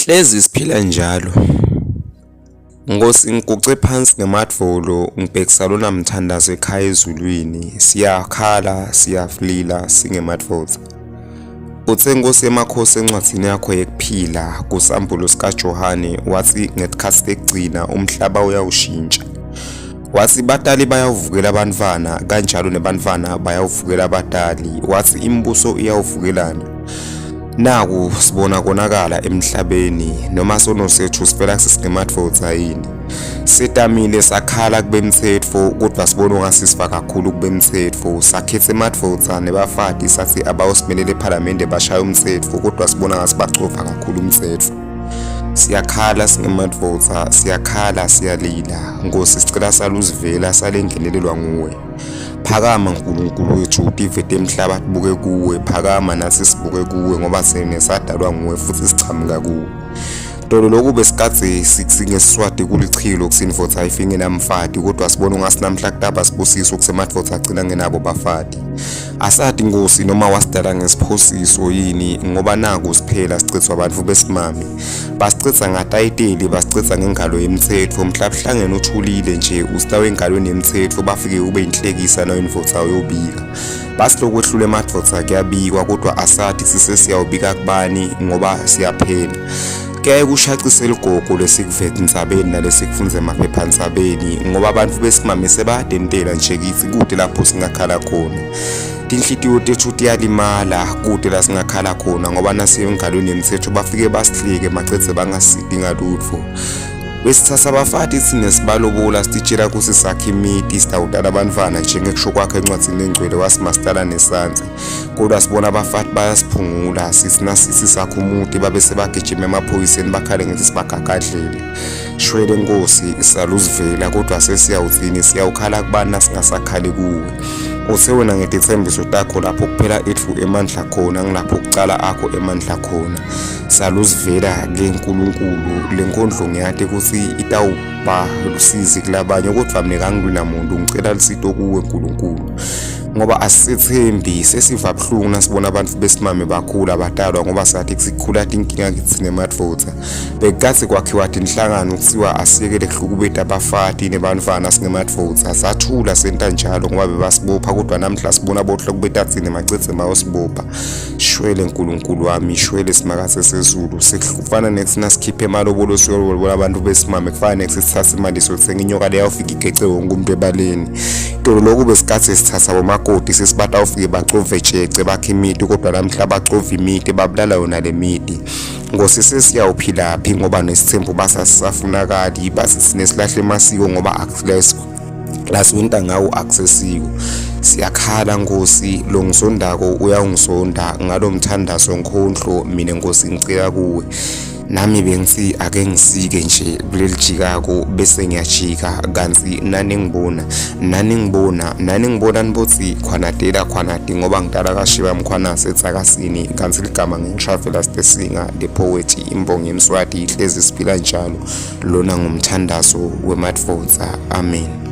Hlezi siphila njalo. Nkosi ngiguqe phansi ngemadvolo ngibhekisa lona mthandazo ekhaya ezulwini siyakhala siyaflila singemadvodza. Uthe Nkosi yemakhosi encwadini yakho yekuphila kusambulo sikaJohane wathi ngesikhathi sekugcina umhlaba uyawushintsha. Wathi batali bayawuvukela abantwana kanjalo nebantwana bayawuvukela abatali. Wathi imibuso iyawuvukelana. Naku sibona konakala emhlabeni noma sono sethu sivela sisingemadvodza yini. Sitamile sakhala kubemthetfo kodwa sibona ungasisifa kakhulu kubemthetfo. Sakhetha emadvodza nebafati sathi abawusimelele ephalamende bashaya umthetfo kodwa sibona ngasi bacova kakhulu umthetfo. Siyakhala singemadvodza, siyakhala siyalila. Nkosi sicela saluzivela salengenelelwa nguwe. Phakama Nkulunkulu wethu tive temhlaba tibuke kuwe, phakama nathi sibuke kuwe ngoba sine sadalwa nguwe futhi sichamuka kuwe. Tolo lokhu besikade singesiswati kulichilo kusinvotha ifinge namfati kodwa sibona ungasinamhla kutaba sibusiso kusemadvodza agcina ngenabo bafati. Asati Nkosi noma wasidala ngesiphosiso yini ngoba naku siphela sichithwa abantu besimame. Basichitha ngatayiteli, basichitha ngengalo yemthetho, mhla buhlangene uthulile nje usitawe engalweni yemthetho bafike ube inhlekisa nayo indvodza uyobika. Basilokhu ehlule emadvodza kuyabikwa kodwa asathi sisesiyawubika kubani ngoba siyaphela. Kuyaye kushaqise ligogo lesikuvetha entsabeni nalesikufunza emaphephandzabeni ngoba abantu besimame sebadentela nje kithi kude lapho singakhala khona. Tinhlitiyo tethu tiyalimala kude la singakhala khona ngoba nasiye engalweni yemthetho bafike basihleke macedze bangasidi ngalutho. Besithatha abafati thina sibalobola sititshela ukuthi sakhe imiti sitawutala abantwana njengekusho kwakhe encwadini engcwele wasimasitala nesandla. Kodwa sibona abafati bayasiphungula sithi nasithi sakho umuti babe sebagijima emaphoyiseni bakhale ngithi sibagagadlele. Shwele Nkosi saluzivela kodwa sesiyawuthini siyawukhala kubani nasingasakhali kuwe. Uthe wena ngetithembiso takho lapho kuphela ethu emandla khona ngilapho kucala akho emandla khona. Saluzivela ke Nkulunkulu le nkondlo ngiyati ukuthi itawuba lusizi kulabanye kodwa mina kangilwi namuntu ngicela lusito kuwe Nkulunkulu. Ngoba asisethembi sesiva buhlungu nasibona abantu besimame bakhula badalwa ngoba sathi sikhula tinkinga kithi nemadvodza. Bekukadze kwakhiwa tinhlangano kuthiwa asiyekele kuhlukubeta abafati nebantfwana singemadvodza. Sathula senta njalo ngoba bebasibopha kodwa namhla sibona bohlukubeta tsine macedze bayosibopha. Shwele Nkulunkulu wami, shwele Simakadze sezulu. Sekufana nethi nasikhiphe emalobolo siyolobola abantu besimame kufana nethi sithathe imali siyothenga inyoka leyo ufike igece wonke umuntu ebaleni. Tolo lokhu besikhathi sithatha bomakoti sesibata ufike bacove tshece bakhe imiti kodwa namhla bacova imiti babulala yona le miti. Nkosi sesiyawuphilaphi ngoba nesithembu basasisafunakali bathi sinesilahle emasiko ngoba lasiwinta ngawo akusesiko. Siyakhala Nkosi lo ngisondako uyawungisonda ngalo mthandazo nkhondlo mina Nkosi ngicela kuwe. Nami bengithi ake ngisike nje kuleli jikako bese ngiyajika kanti naningibona naningibona naningibona nibothi khwanadela khwanadi ngoba ngidala kashiba mkhwanase etsakasini kanti ligama ngingishavela stesinga the poet imbongi yemswati ihlezi siphila njalo lona ngumthandazo wemadvodza amen.